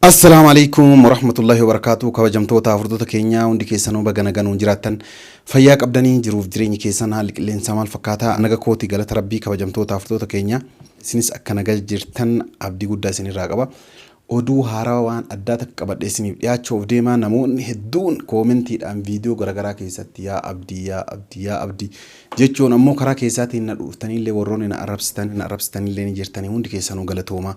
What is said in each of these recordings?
Assalaamu alaikum warahmatullahi wabarakatuh. Kabajamtoota hordoftoota keenyaa, hundi keessanuu baga nagaan nuun jiraattan, fayyaa qabdanii, jiruuf jireenyi keessan haalli qilleensaa maal fakkaataa? Naga kooti, galata Rabbii. Kabajamtoota hordoftoota keenya, isinis akka naga jirtan abdii guddaa isinirraa qaba. Oduu haarawaa waan addaa takka qabadhee isiniif dhiyaachuuf deemaa. Namoonni hedduun koomentiidhaan viidiyoo garaagaraa keessatti "Yaa Abdii, yaa Abdii, yaa Abdii" jechuun, ammoo karaa keessaatiin na dhuftaniillee warroonni na arrabsitanillee ni jirtanii, hundi keessanuu galatooma.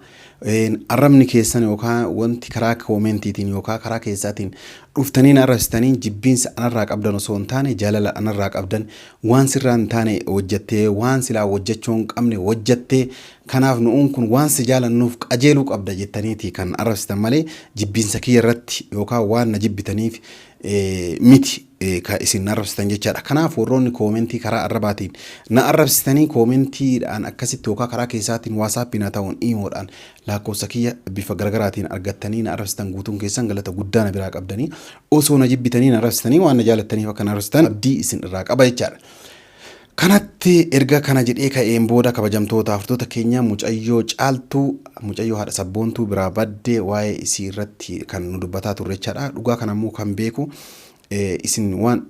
Arrabni keessan yookaan wanti karaa koomentiitiin yookaan karaa keessaatiin dhuftanii na arrabsitanii jibbiinsa anarraa qabdan osoo hin taane, jaalala anarraa qabdan, waan sirraa hin taane hojjattee, waan silaa hojjechuu hin qabne hojjattee, kanaaf nu'uun kun waan si jaalannuuf qajeeluu qabda jettaniiti kan arrabsitan malee, jibbiinsa kiyya irratti yookaan waan na jibbitaniif miti kan isin arrabsitan jechaadha. Kanaaf warroonni koomentii karaa arrabaatiin na arrabsitanii, koomentiidhaan akkasitti yookaan karaa keessaatiin WhatsAppiin haa ta'uun imoodhaan lakkoofsa kiyya bifa garaagaraatiin argattanii na arrabsitan, guutuun keessan galata guddaa na biraa qabdanii. Osoo na jibbitanii na arrabsitanii, waan na jaalattaniif akka na arrabsitan abdii isin irraa qaba jechaadha. Kanatti erga kana jedhee ka'een booda, kabajamtoota hordoftoota keenya, mucayyoo Caaltuu, mucayyoo haadha Sabboontuu biraa baddee, waa'ee isii irratti kan nu dubbataa turre jechaadha. Dhugaa kana immoo kan beeku isin waan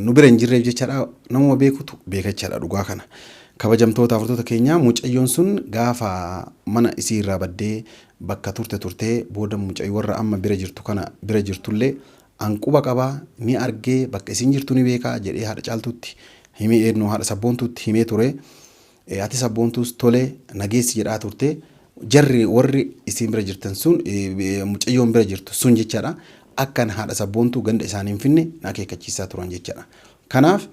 nu bira hin jirreef jechaadha. Namuma beekutu beeka jechaadha dhugaa kana. Kabajamtoota hordoftoota keenya, mucayyoon sun gaafa mana isii irraa baddee bakka turte turtee booda, mucayyoo warra amma bira jirtu kana bira jirtullee an quba qabaa, ni argee, bakka isin jirtu ni beekaa jedhee haadha Caaltuutti himee, eenyu, haadha Sabboontuutti himee ture. Ati Sabboontuus tole nageessi jedhaa turte. Jarri warri isin bira jirtan sun, mucayyoon bira jirtu sun jechaadha. Akkan haadha Sabboontuu ganda isaanii hin finne na akeekkachiisaa turan jechaadha. Kanaaf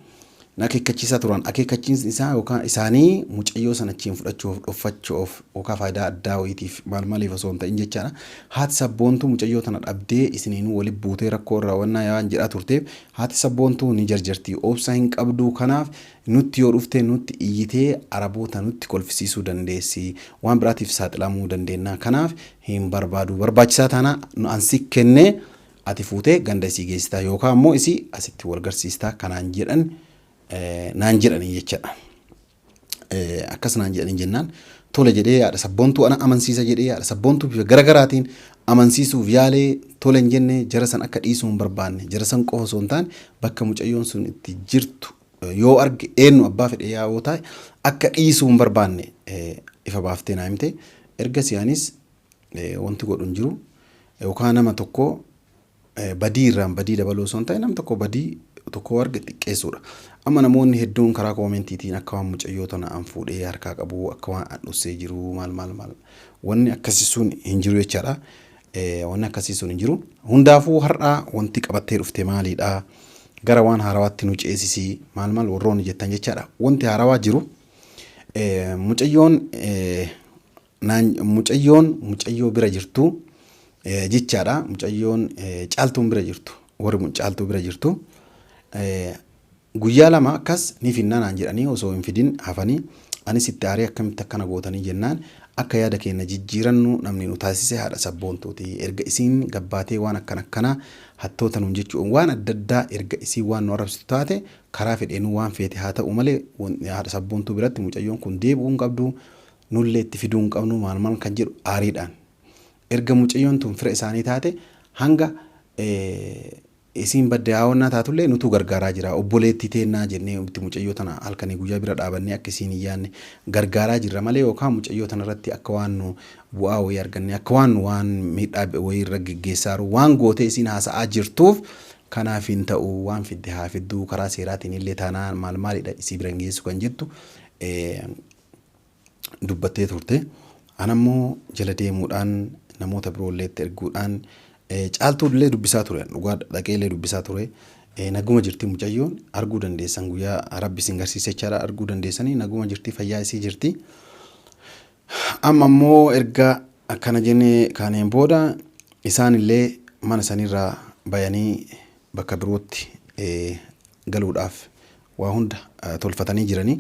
na akeekkachiisaa turan. Akeekkachiisni isaa yookaan isaanii mucayyoo sana achiin fudhachuuf, dhoffachuuf yookaan faayidaa addaa wayiitiif maal maaliif osoo hin ta'in jechaadha. Haati Sabboontuu mucayyoo tana dhabdee isiniinuu walitti buutee rakkoo irraa wannaa waan jedhaa turteef, haati Sabboontuu ni jarjarti. Obsa hin qabdu. Kanaaf nutti yoo dhufte nutti iyyitee Araboota nutti kolfisiisuu dandeessi. Waan biraatiif saaxilamuu dandeenya. Kanaaf hin barbaadu. Barbaachisaa taanaa ansi kennee ati fuutee ganda isii geessitaa yookaan immoo isii asitti wal garsiistaa kanaan jedhan naan jedhanii jechaadha. Akkas naan jedhanii jennaan tole jedhee, haadha Sabboontuu ana amansiisa jedhee, haadha Sabboontuu bifa garaagaraatiin amansiisuuf yaalee, tole hin jenne. Jara san akka dhiisuu hin barbaanne. Jara san qofa osoo hin taane, bakka mucayyoon sun itti jirtu yoo arge, eenyu abbaa fedhe yoo ta'e, akka dhiisuu hin barbaanne ifa baaftee naa himte. Ergasii anis wanti godhu hin jiru, yookaan nama tokko badii irraan badii dabaluu osoo hin ta'in, nama tokko badii tokko arge xiqqeessuudha. Amma namoonni hedduun karaa koomentiitiin akka waan mucayyoo tana an fuudhee harkaa qabu, akka waan an dhossee jiru, maal maal maal, wanni akkasii sun hin jiru jechaadha. Wanni akkasii sun hin jiru. Hundaafuu har'aa wanti qabattee dhufte maaliidha? Gara waan haarawaatti nu ceesisii maal maal warroonni jettan jechaadha. Wanti haarawaa jiru, mucayyoon naan mucayyoon mucayyoo bira jirtu jechaadha. Mucayyoon Caaltuun bira jirtu, warri Caaltuu bira jirtu, guyyaa 2 akkas ni finnaa naan jedhanii osoo hin fidin hafanii, anis itti aaree akkamitti akkana gootanii jennaan, akka yaada keenya jijjiirannu namni nu taasise haadha Sabboontuuti. Erga isiin gabbaatee waan akkana akkanaa hattoota nuun jechuun waan adda addaa, erga isiin waan nu arrabsitu taate, karaa fedheenuu waan feete haa ta'u malee, haadha Sabboontuu biratti mucayyoon kun deebi'uu hin qabdu, nullee itti fiduu hin qabnu, maal maal kan jedhu aariidhaan. Erga mucayyoon tun fira isaanii taate, hanga isiin badde haawwannaa taatullee nutu gargaaraa jira. Obboleettii teennaa jennee itti mucayyoo tana halkanii guyyaa bira dhaabannee akka isiin hin yaadne gargaaraa jirra malee, yookaan mucayyoo tana irratti akka waan nu bu'aa wayii arganne, akka waan nu waan miidhaa wayii irra geggeessaa jiru, waan gootee isiin haasa'aa jirtuuf kanaaf hin ta'u. Waan fidde haa fidduu, karaa seeraatiin illee taanaan maal maalidha, isii bira hin geessu kan jettu dubbattee turte. Anammoo jala deemuudhaan namoota biroollee itti erguudhaan Caaltuu illee dubbisaa ture. Dhugaa dhaqee illee dubbisaa ture. Naguma jirti mucayyoon, arguu dandeessan, guyyaa Rabbi isin garsiise jechaadha, arguu dandeessanii, naguma jirti, fayyaa isii jirti. Amma immoo erga akkana jennee kaaneen booda, isaan illee mana sanirraa bayanii bakka birootti galuudhaaf waa hunda tolfatanii jiranii.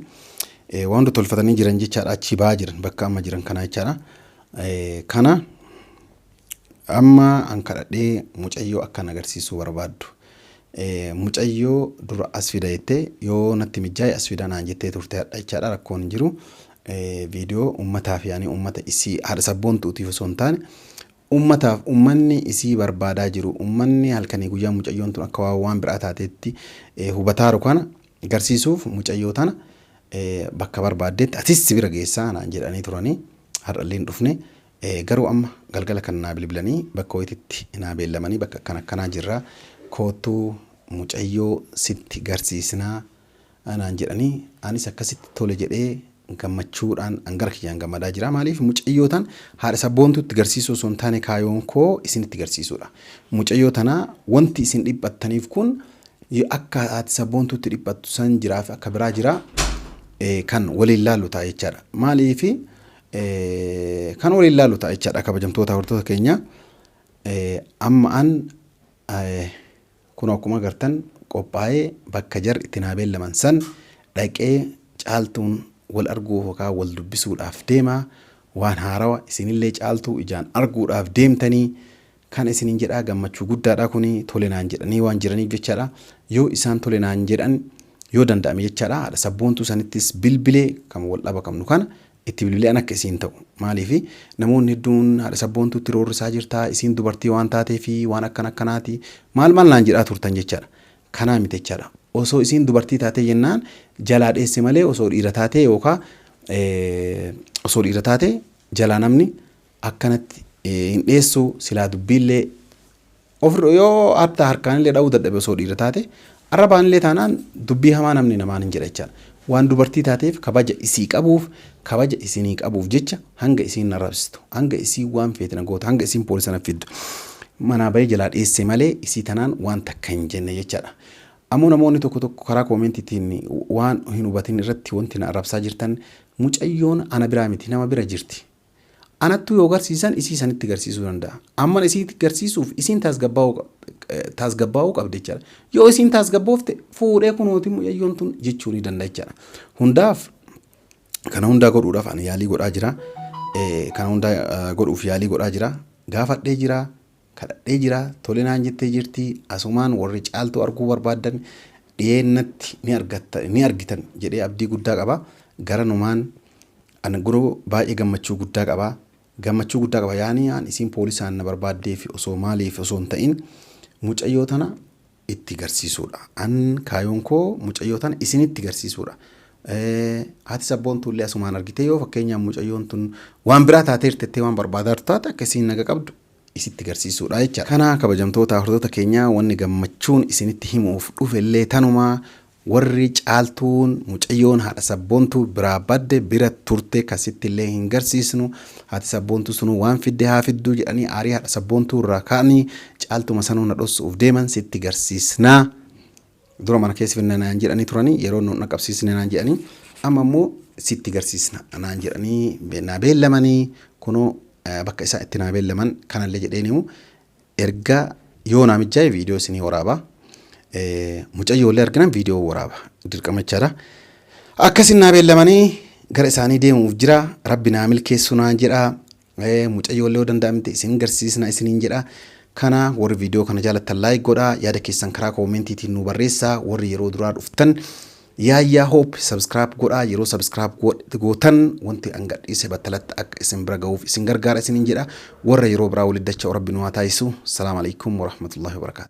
Waa hunda tolfatanii jiran jechaadha, achii ba'aa jiran bakka amma jiran kana jechaadha. Kana amma an kadhadhee mucayyoo akkan agarsiisuu barbaaddu. Mucayyoo dura as fida jettee, yoo natti mijaa'e as fida naan jettee turte hadha jechaadha, rakkoon hin jiru. Viidiyoo uummataaf, yaani uummata isii haadha Sabboontuutiif osoo hin taane, Ummataaf ummanni isii barbaadaa jiru ummanni halkanii guyyaa mucayyoon tun akka waan biraa taateetti hubataaru kana garsiisuuf mucayyoo tana bakka barbaaddetti atis si bira geessaa naan jedhanii turanii har'allee hin dhufne. Garuu amma galgala kan naa bilbilanii bakka wayititti naa beellamanii bakka akkana akkanaa jirra koottuu mucayyoo sitti garsiisnaa naan jedhanii anis akkasitti tole jedhee gammachuudhaan an gara kiyyaan gammadaa jira. Maaliif mucayyoo tan haadha sabboontuutti garsiisuu osoo hin taane kaayoon koo isinitti garsiisuudha. Mucayyoo tana wanti isin dhiphattaniif kun akka haati sabboontuutti dhiphattu san jiraaf akka biraa jira kan waliin laallu ta'a jechaadha. Maaliif kan waliin laallu ta'a jechaadha kabajamtoota hordoftoota keenya. Amma an Kunoo akkuma agartan qophaa'ee bakka jarri itti naa beellaman san dhaqee Caaltuun wal arguuf yookaan wal dubbisuudhaaf deema. Waan haarawa isinillee Caaltuu ijaan arguudhaaf deemtanii kana isiniin jedhaa gammachuu guddaadha kuni tole naan jedhanii waan jiraniif jechaadha. Yoo isaan tole naan jedhan yoo danda'ame jechaadha haadha sabboontuu sanittis bilbilee kan wal dhaba qabnu kana itti bilbilee an akka isiin ta'u maaliifi namoonni hedduun haadha sabboontuutti roorrisaa jirta isiin dubartii waan taateefi waan akkan akkanaati maal maal naan jedhaa turtan jechaadha. Kanaa miti jechaadha. Osoo isiin dubartii taatee jennaan jalaa dheesse malee osoo dhiira taatee yookaa osoo dhiira taatee jalaa namni akkanatti hin dheessu silaa dubbiillee Ofirra yoo hatta harkaanillee dha'uu dadhabe osoo dhiira taate arrabaanillee taanaan dubbii hamaa namni namaan hin jedha jechaadha. Waan dubartii taateef kabaja isii qabuuf kabaja isinii qabuuf jecha hanga isiin na arrabsitu hanga isiin waan feete na gootu hanga isiin poolisa na fiddu manaa bahee jalaa dheesse malee isii tanaan waan takka hin jenne jechaadha. Ammoo namoonni tokko tokko karaa koomentiitiin waan hin hubatin irratti wanti na arrabsaa jirtan mucayyoon ana biraa miti nama bira jirti. Anattuu yoo garsiisan isii sanitti garsiisuu danda'a. Amman isiitti garsiisuuf isiin taasgabbaa'uu qabdi jechaadha. Yoo isiin taasgabboofte fuudhee kunooti mucayyoon tun jechuu ni danda'a jechaadha. Hundaaf kana hundaa godhuudhaaf ani yaalii godhaa jira. Kana hundaa godhuuf yaalii godhaa jira. Gaafadhee jira. Kadhadhee jira. Tole naan jettee jirti. Asumaan warri caaltuu arguu barbaaddan dhiyeennatti ni argatta ni argitan jedhee abdii guddaa qaba. Garanumaan An guruu baay'ee gammachuu guddaa qaba. Gammachuu guddaa qaba. Yaani an isiin poolisaan na barbaaddeef osoo maaliif osoo hin ta'in mucayyoo tana itti garsiisuudha. An kaayoon koo mucayyoo tana isinitti garsiisuudha. Haati sabboontuu illee asumaan argitee yoo fakkeenyaaf mucayyoon tun waan biraa taateerti jettee waan barbaadaa taate akka isiin naga qabdu isitti garsiisuudha jechaadha. Kana kabajamtoota hordoftoota keenyaa wanni gammachuun isinitti himuuf dhufe illee tanuma. Warri Caaltuun mucayyoon haadha Sabboontuu biraa badde bira turte ka sittillee hin garsiisnu haati Sabboontuu sunuu waan fidde haa fidduu jedhanii aarii haadha Sabboontuu irraa ka'anii Caaltuma sanuu na dhossu'uuf deeman sitti garsiisnaa dura mana keessa finna naan jedhanii turanii yeroo nu dhaqqabsiisne naan jedhanii amma immoo sitti garsiisna naan jedhanii naa beellamanii kunoo bakka isaa itti naa beellaman kanallee jedheen himu Erga yoo naa mijjaa'e viidiyoo isinii waraaba. Mucayyoo illee arginan viidiyoo waraaba. Dirqama jechaadha. Akkasin naa beellamanii gara isaanii deemuuf jira. Rabbi naa milkeessu naan jedha. Mucayyoo illee yoo danda'amte isin garsiisna isiniin jedha. Kana warri viidiyoo kana jaalattan like godhaa. Yaada keessan karaa koomentiitiin nu barreessaa. Warri yeroo duraa dhuftan Yaayyaa Hope subscribe godhaa yeroo subscribe gootan wanti an gadhiise battalatti akka isin bira gahuuf isin gargaara isiniin jedha warra yeroo biraa walitti dacha'u rabbi nu haa taasisu. Salaamu alaikum warahmatullahi wabarakaatu.